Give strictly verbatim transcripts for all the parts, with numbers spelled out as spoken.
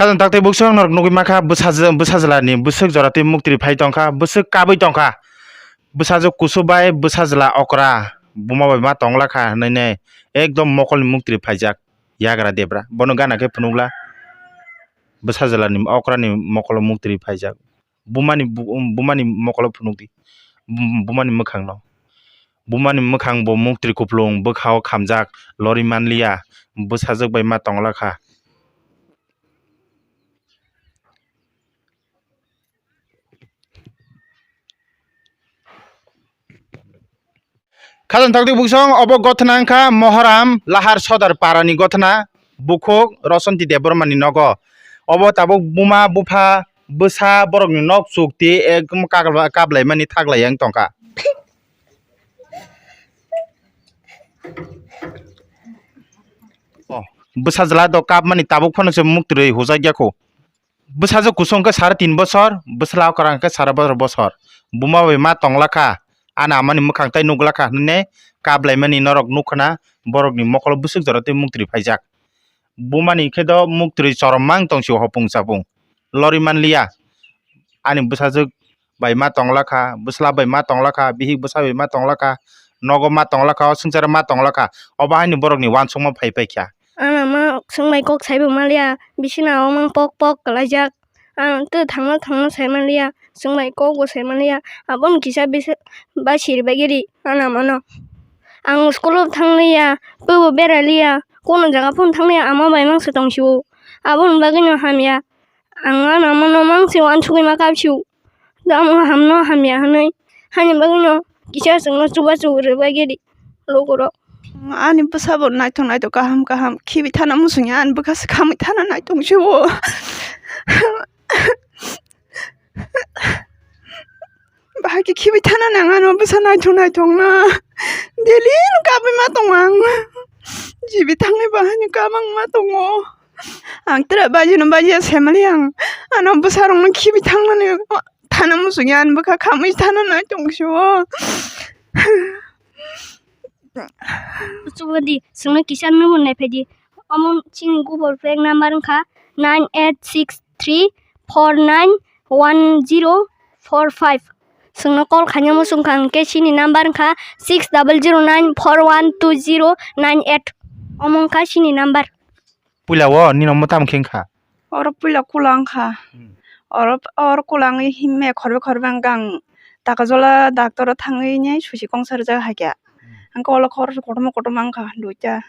Khajang takti buksong norok nugwi mankha bwsajwk, bwsajwlani bwswk joratwi muktri phai tongkha, bwswk kabwi tongkha. Bwsajwk kusu bai bwsajwla okra buma bai ma tonglakha hinwi ekdom mokolni muktri phaijak yagra debra. Bono gana khe phunukla bwsajwlani okrani mokolo muktri phaijak. Bumani bu-, bumani mokolo phunukdi. Bum-, bumani mwkhangno. Bumani mwkhang bo muktri kupulung bwkhao khamjak lori manliya. Bwsajwk bai ma tonglakha. Khajang takti buksong obo gothna wngkha Mohoram Lahar Sodar Parani gothna bukhuk Rosonti Debbarmani nogo. Obo tabuk buma bupha bwsa borokni nok chukti ekdom kaglai-, kablaimani thaglai wng tongkha. Oh, bwsajwla do kapmani tabuk phano se muktwi hujakya kho. Bwsajwk kusu hwnkhe sare tin bosor, bwsla okra hwnkhe sare bosor bosor. Buma bai ma tonglakha, ani amani mwkhang tai nuglakha hwnwi kablaimani norok nukkhana borokni mokolo bwswk jora tei muktri phaijak. Bumani khe do muktri chorom mang tongsio hopung chapung. Lori manliya, ani bwsajwk bai ma tonglakha, bwsla bai ma tonglakha, bihik bwsa bai ma tonglakha, nogo ma tonglakha, o swngcharo ma tonglakha, obo haino borokni uansukma phai paikha. Ano ma swngbai kok saibo maliya, bisina o mang pok pok kwlaijak. Ang tw thangno thangno sai manliya, swngbai kok bo sai manliya, aboni kisa bisa ba siri bagiri ano mano. Ang school o thangliya, twibo beraliya, kono jaga phano thangliya, ama bai mangsa tongsio, aboni bagwino hamya. Ang ano mano mangsi uansugwi ma kapsio. Tamo hamno hamya hwnwi. Hani bagwino kisa chwngno chubachu rwbagiri logorok. Ani bwsabo naithok naithok kaham kaham khibi thana muchungya ani bwkha se khamwi thana naithok se o. Bahai khe khibi thana nang ano bwsa naithok naithok na. Daily no kabwi ma tongo ang. Jibi thangwi bahai no kabang ma tongo. Ang tere baji no baji ya semali ang. Ano bwsa rok no khibi thang mani thana muchungya ani bwkha khamwi thana naithok se o. Chubadi, chwngno kisa number naiphaidi. Omo chini Google Pay number wngkha nine eight six three four nine one zero four five. Chwngno call khaina muchungkha hwnkhe chini number wngkha six double zero nine four one two zero nine eight. Omo wngkha chini number. Puila o nini omo tamo khe wngkha? Oro puila kula wngkha. Hmm. Oro, oro kula wngwi himya khorbe khorbe wngkha ang Takajola doctor o thangwi nai susi kongsa rijak hai khe. Hmm. Hwnkhe olo khoroksa kotorma kotorma wngkha duita.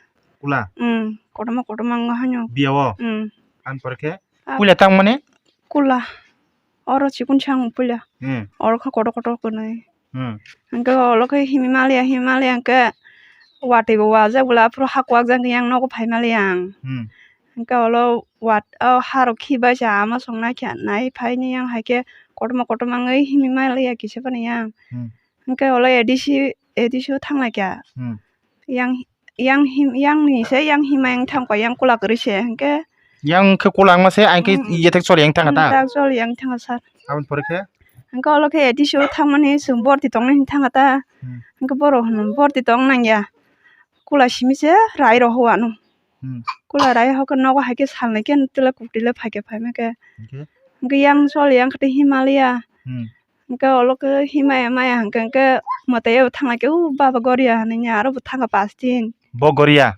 Kula? Hmm, kotorma kotorma wngkha haino. Biya o? Hmm. Ani pore khe? Ah. Puila tangmani? Kula. Oro chikon sa wng puila. Hmm. Oro khe kotor kotor kwnwi. Hmm. Hwnkhe olo khe himwi maliya, himwi maliya hwnkhe watwi bo wajak bwla aphuru hak wak jak yang nogo phai maliya ang. Hmm. Hwnkhe olo wat, o harok khibai sa ama song nai khe nai phaini yang hai khe kotorma kotorma wngwi himwi maliya kisa phano yang. Hmm. Hwnkhe olo A D C, A D C o thang lai kha. Hmm. Yang, yang him, yang ni se yang himai wng thang kha, yang kula kwrwi se hwnkhe. Yang khe kula wngma se, ai khe hmm, yethek choli yang thang kha ta? Hmm, tak choli yang thang kha sir. Aboni pore khe? Hwnkhe olo khe A D C o thangmani chwng borti tongnai hinwi thang kha ta. Hmm. Hwnkhe borok hwno borti tong nang ya. Kula simi se rai rw hwano. Hmm. Kula rai hwnkhe nogo hai khe salnwi khe twla kwtwila phai khe phaima khe. Hwnkhe? Hwnkhe yang choli yang khe tei himaliya. Hmm. Hwnkhe olo khe himaya maya hwnkhe hwnkhe mwtai o thang lai khe o Baba Goria hinwi aro bo thang kha pash din. Bo Goria?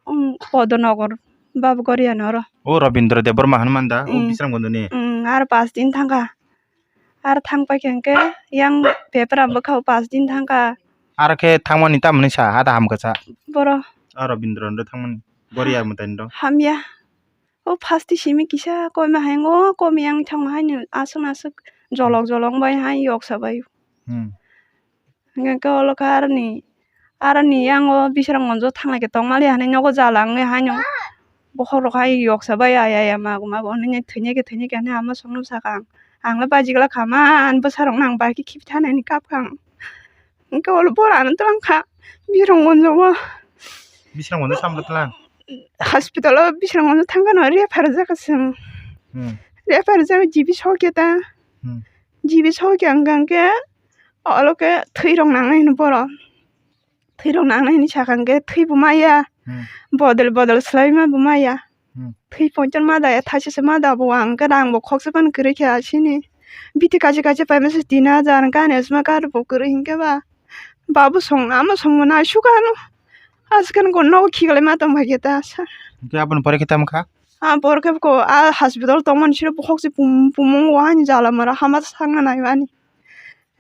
Um, Podonogor Baba Goria ni oro. O Robindra Debbarma hinwi man da, o hmm. Bisramganj ni. Um, aro pash din thang kha. Aro thang pai khe hwnkhe yang paper am bwkha o pash din thang kha. Aro khe thangmani tamoni sa, hata hamkha sa. Boro. O Robindra ndo thangmani. Goria mwtai ndo. Hamya. O phaste simi kisa koima hai, o komi yang thangma haino aswk aswk jolok jolok bai hai yok sa bai. Hmm. Hwnkhe olo khe aroni, aroni yang o Bisramganj o thang lai khe tong mali hinwi nogo jala wngwi haino bokhok rok hai yok sa bai ya ya ya mago mago hinwi thwinai khe thwinai khe hinwi ama songno sakha ang. Ang le baji glak kha ma, ani bwsa rok no ang bai khe khibi thana hinwi kap kha ang. Hwnkhe olo bora no twlang kha Bisramganj o. Bisramganj o samla twlang? Hospital o Bisramganj o thang khe no refer jak kha chwng. Hmm. Refer jak khe G B sokya ta. Hmm. G B sokya wngkha hwnkhe olo khe thwi rok nangnai hino borok. Thwi rok nangnai hinwi sakha hwnkhe thwi bo maya. Hmm. Bodol bodol swlai ma bo maya. Hmm. Thwi ponchon ma da, thaisa se ma da bo ang, hwnkhe rang bo khoksa phano kwrwi kha sini. Bithi kaisa kaisa paima se tin hajar, hwnkhe ani asma kar bo kwrwi hinkhe ba. Babu song, ama song mano asuk ano. Aswk ano nogo khiklai ma tong bai khe ta sa. Hwnkhe aboni pore khe tamo kha? Ah, pore khe ko, ah, hospital tongmani siro bokhok se pum-, pumung o ani jala mara hama thangna nai ani.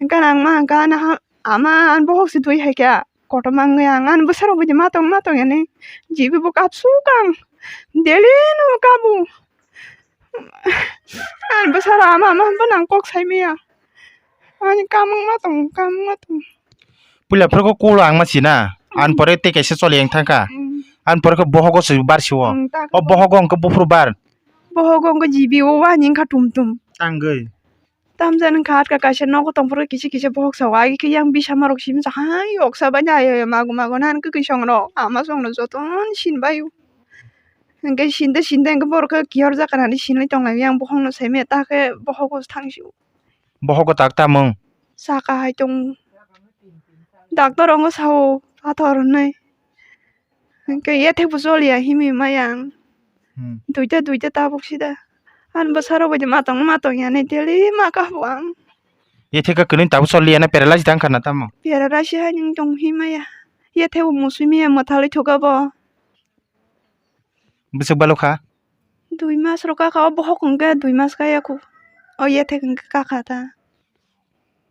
Hwnkhe ang ma hwnkhe ani ha-, ama ani bokhok se twi hai khe. Kotorma wngwi ang ani bwsarok bai ma tong ma tong yani. G B bo kapsuk ang. Daily no kabu. Ani bwsarok ama ama hwnba nang kok sai maya. Ani kamung ma tong, kamung ma tong. Puila phuru khe kulo ang ma sina. Ani pore tei kaisa choli yang thangkha. Mm. Ani pore khe bohogo se bar siwo. Mm, ta khe O bohogo hwnkhe buphuru bar. Bohogo hwnkhe G B o wani wngkha tum tum. Tangwi. Tamjani wngkha atka kaisa nogo tongphuru kisa kisa bohok sao, agi khe yang bisama rok simi sa hai oksa bai nai mago mago nang khe kwi song rok ama song rok jotono sin bai o. Hwnkhe sinde sinde hwnkhe borok khe kihor jak nani sinwi tong lai yang bohok no sai maya ta khe bohok o thang si o. Bohok o tak tamung. Saka hai tong. Doctor ongo sao pathor hinwi. Hwnkhe yethek bo choliya himwi maya ang. Hmm. Duita duita tabuk sida. Ani bwsarok bai de ma tong ma tong yani daily ma kha bo ang. Yethek khe kwnwi tabuk choliya na paralyze dang kha na tamo? Paralyze hai nwng tong hi maya. Yethek bo musui maya mwthalwi thuka bo. Bwswk balo kha? Dui mas rok kha kha o bohok hwnkhe dui mas kaya kho. O yethek hwnkhe kha kha ta.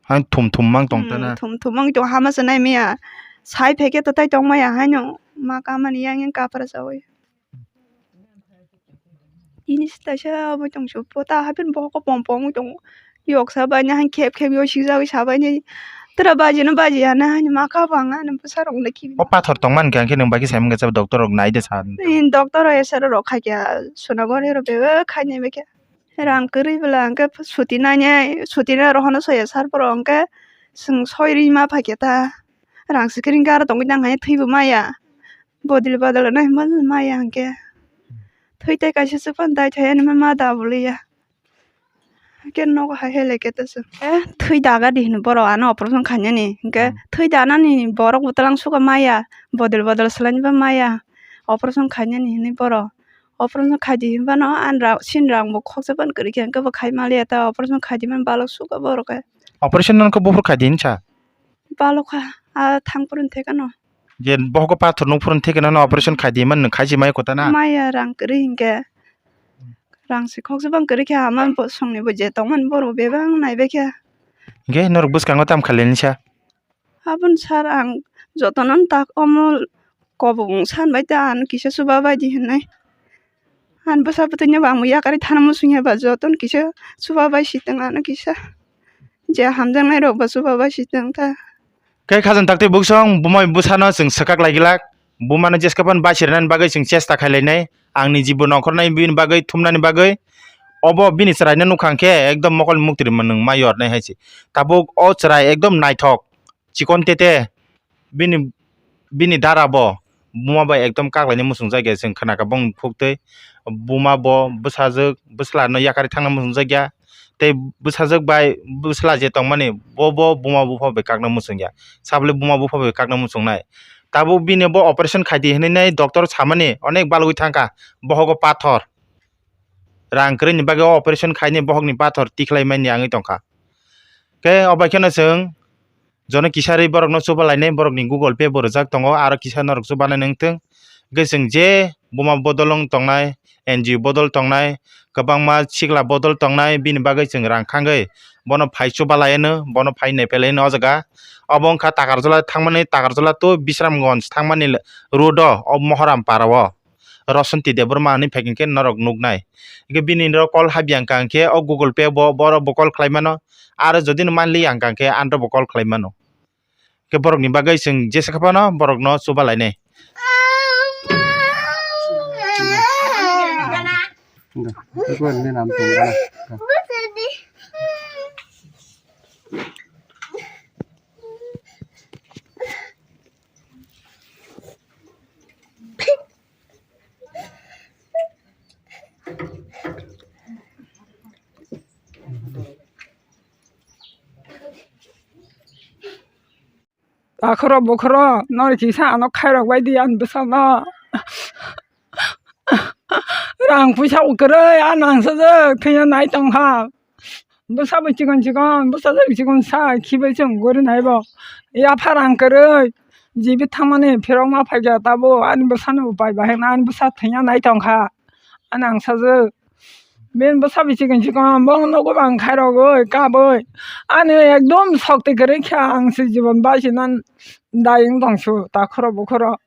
Hai thum thum mang tong ta na. Hmm, thum thum mang tong hama se nai maya. Sai phai khe to tai tong maya haino ma kamani yang yang kapra sawi. Ini sita sa abo tong su pota hapen bohok pom pom tong. Yok sa bai na han khep khep yo si sa bai sa bai ni. Tera baji no baji ya na han ma ka bang na bwsa rok na ki. O pathor tong man khe nwng bai khe sai mung khe doctor rok nai de sa. Doctor rok S R rok khai khe Sonagori rok be khai nai be khe. Rang kwrwi bwla hwnkhe suti nainai, suti nai rohorno soya sar borok hwnkhe chwng soi ri ma phaikhe ta rang sikring khe aro tongwi tang hai thwi bo maya bodol bodol nai hwnba maya hwnkhe thwi tei kaisa chwng phano dai thai ani ma da bwlwi ya hwnkhe nogo hai hai lai khe ta chwng eh thwi daga di hwnwi borok ano operation khainani hwnkhe thwi danani borok bo twlang suka maya bodol bodol swlainani ba maya operation khainani hwnwi borok. Operation khaidi hinphano ani rang, sini rang bo khoksa phano kwrwi khe, hwnkhe bo khai maliya ta operation khaidi mani balok suka borok khe. Operation no khe buphuru khaidi hinsa? Balok kha, a thang phuru thekano. Je bohok pathor nuk phuru thekano no operation khaidi mani khaichi mai kota na? Maya rang kwrwi hinkhe. Rang se khoksa phano kwrwi khe, ama bo songni bo je tongmani borok bebak naibe khe. Hinkhe norok bwskango tam khalenisa? Aboni sir ang jotono tak omo kobong san bai ta ano kisa chuba bai di hinwi. Ani bwsa bwtwi no bo ang bo yakarwi thana muchung ya ba jotono kisa chuba bai si tong ano kisa. Je hamjaknai rok bo chuba bai si tong ta. Khe khajang tak tei buksong bumai bwsano chwng swkak lai glak. Bumano jeska phano bai si rwnani bagwi chwng chesta khai lainai. Angni jibo nongkhornai bini bagwi thumnani bagwi. Obo bini chwraino nukha hwnkhe ekdom mokol muktri mwng ma yornai hai se. Tabuk o chwrai ekdom naithok. Chikon tete bini, bini dara bo buma bai ekdom kaklaini muchungjak ya, chwng khna kha bongni phuktwi. Buma bo bwsajwk bwsla no yakarwi thangna muchungjak ya, tei bwsajwk bai bwsla je tongmani bo, bo buma bupha bai kakna muchung ya, sabole buma bupha bai kakna muchungnai. Tabuk bini bo operation khaidi hinwi nai doctor samani onek balwi thangkha, bohogo pathor. Rang kwrwini bagwi o operation khaini bohokni pathor tikhlai mani wngwi tongkha. Khe o bai kheno chwng jono kisa rwi borokno chuba lainai, borokni Google Pay bo rwjak tongo, aro kisa norok chubanai wngthwng. Hwnkhe chwng je buma bodol wng tongnai, N G O bodol tongnai, kwbangma sikla bodol tongnai, bini bagwi chwng rang khangwi bono phai chuba laiano, bono phai nepelaino o jaga. Obo wngkha Takarjala thangmani, Takarjala to Bisramganj thangmani road o, o Mohoram para o. Rosonti Debbarma hinwi phai khe norok nuknai. Hwnkhe bini ro call habya wngkha hwnkhe o Google Pay bo, borok bo call khlai mano. Aro jodi no manliya wngkha hwnkhe andro bo call khlai mano. Hwnkhe borokni bagwi chwng jesa khe phano borokno chuba lainai. Takhoro bukhoro nori kisa ano khairok bai di ani bwsano. Ang puisa bo kwrwi, a nangsajwk thwiya nai tongkha. Bwsa bo chikon chikon, bwsa bo chikon sa khibai chwng gori nai bo. Yaphar ang kwrwi, jibi thangmani phirok ma phaikha tabo ani bwsano bo pai bahai na ani bwsa thwiya nai tongkha. A nangsajwk. Bini bwsa bo chikon chikon, bo nogo bo ang khairogwi kabwi. Ani ekdom sokti kwrwi kha ang se jibon bachina dayung tongsu takhoro bukhoro.